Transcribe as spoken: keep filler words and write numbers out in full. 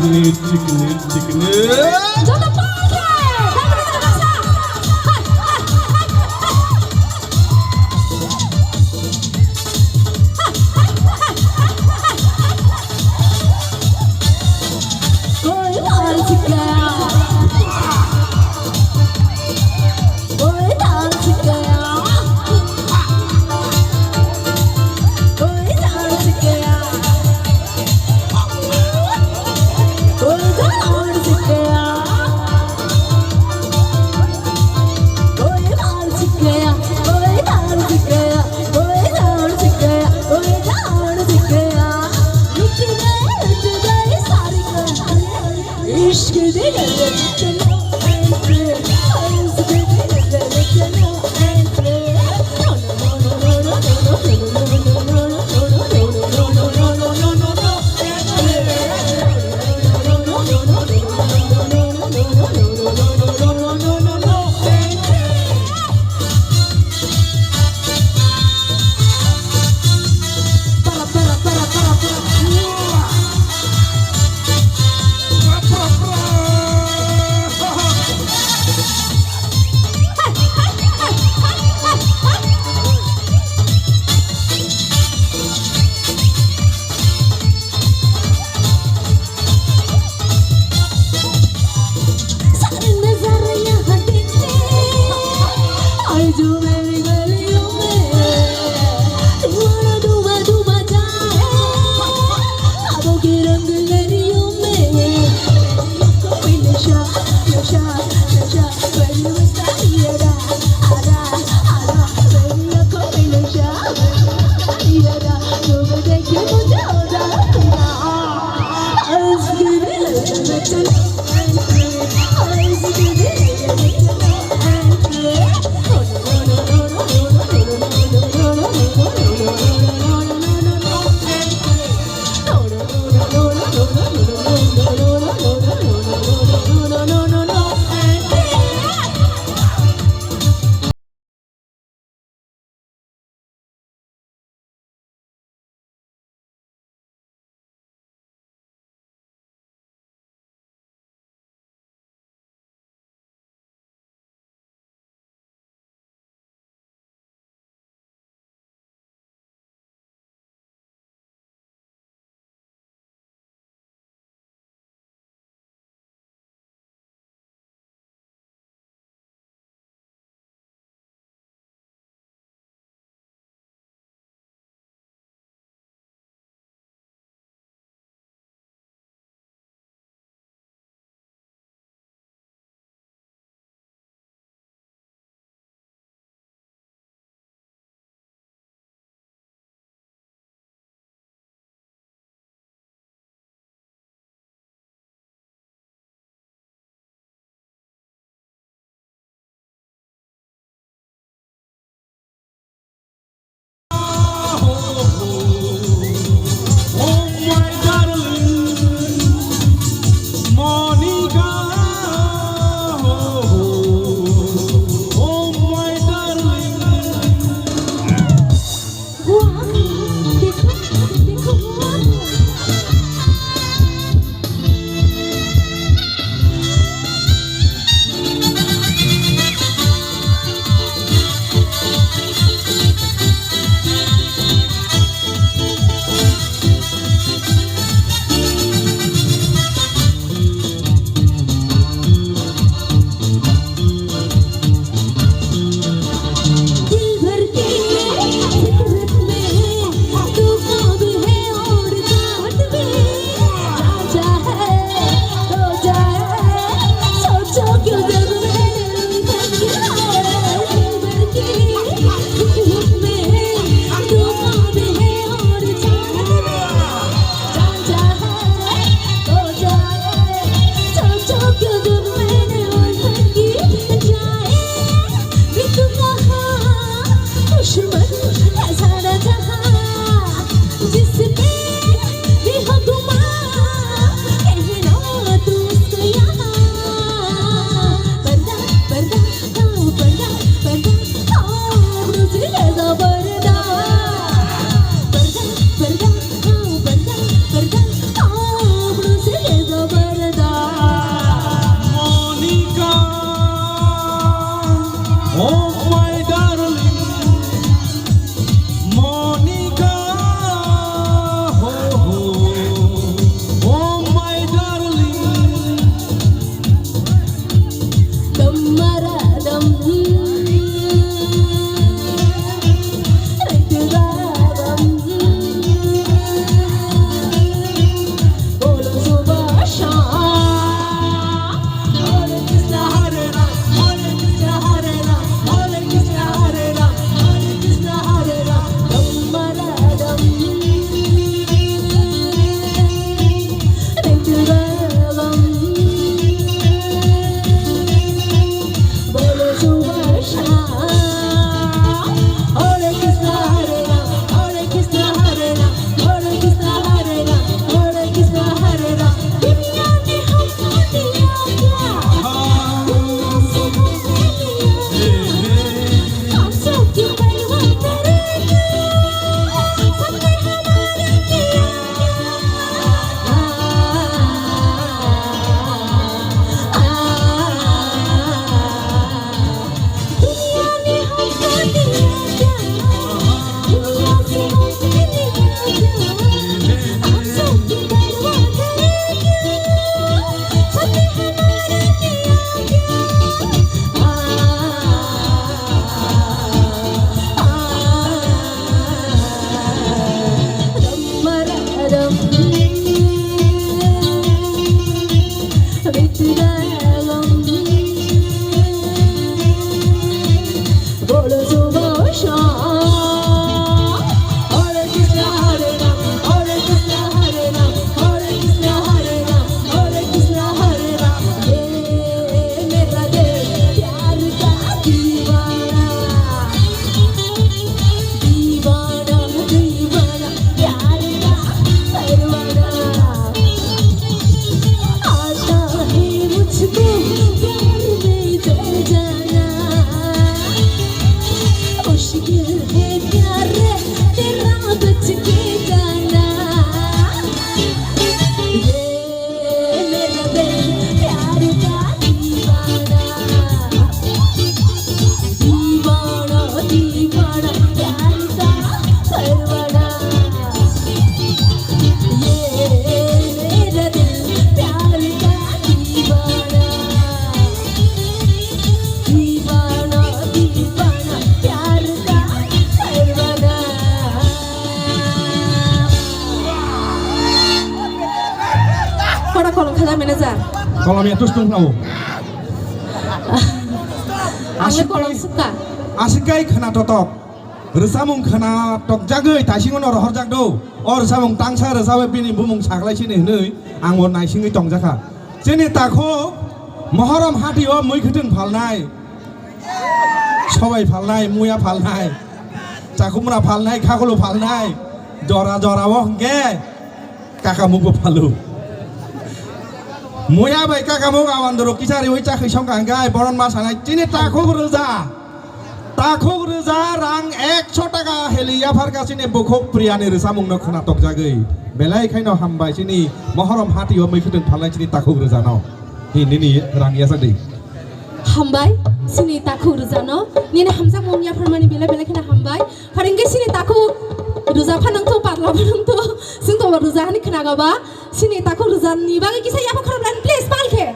Chikni, chikni, chikni. Joto pal khe, dangni dangsa. Koi dal chika. Koi dal chika. Koi dal chika. Koi dal chika. Kolom ya tus tung nau. Ang le kolom sukha. Asik kai khana totok. Rwchapmung khana tokjagwi taisingo no rohorjak do. O rwchapmung tangsa rwchawi bini bumung saklai sini hwnwi ang bo naisingwi tongjakha. Chini takhuk Mohorom hati o mui khwtwng phalnai, sobai phalnai, muya phalnai, chakhumra phalnai, khakulu phalnai, jora jora o hwnkhe kakamukbo phalo. Muya bai kakamuk awandoro kisa riwi chakhwi songkha hwnkhe boron ma sanai chini takhuk rwja. Takhuk rwja rang ekso taka heli yapharkha chini bukhuk Priyani rwchapmungno khwna tokjagwi. Belai khaino hambai chini Mohorom hati o mui khwtwng phalnai chini takhuk rwjano. Hi nini rang yasa di. Hambai chini takhuk rwjano. Nini hamjakmung yapharmani belai belai kheno hambai. Pharingkhe chini takhuk rwja phanangthu, patla phanangthu. Chwng to rwja hani khwnagaba. Chini takhuk rwjani bagwi kisa yapha khorop line please palkhe.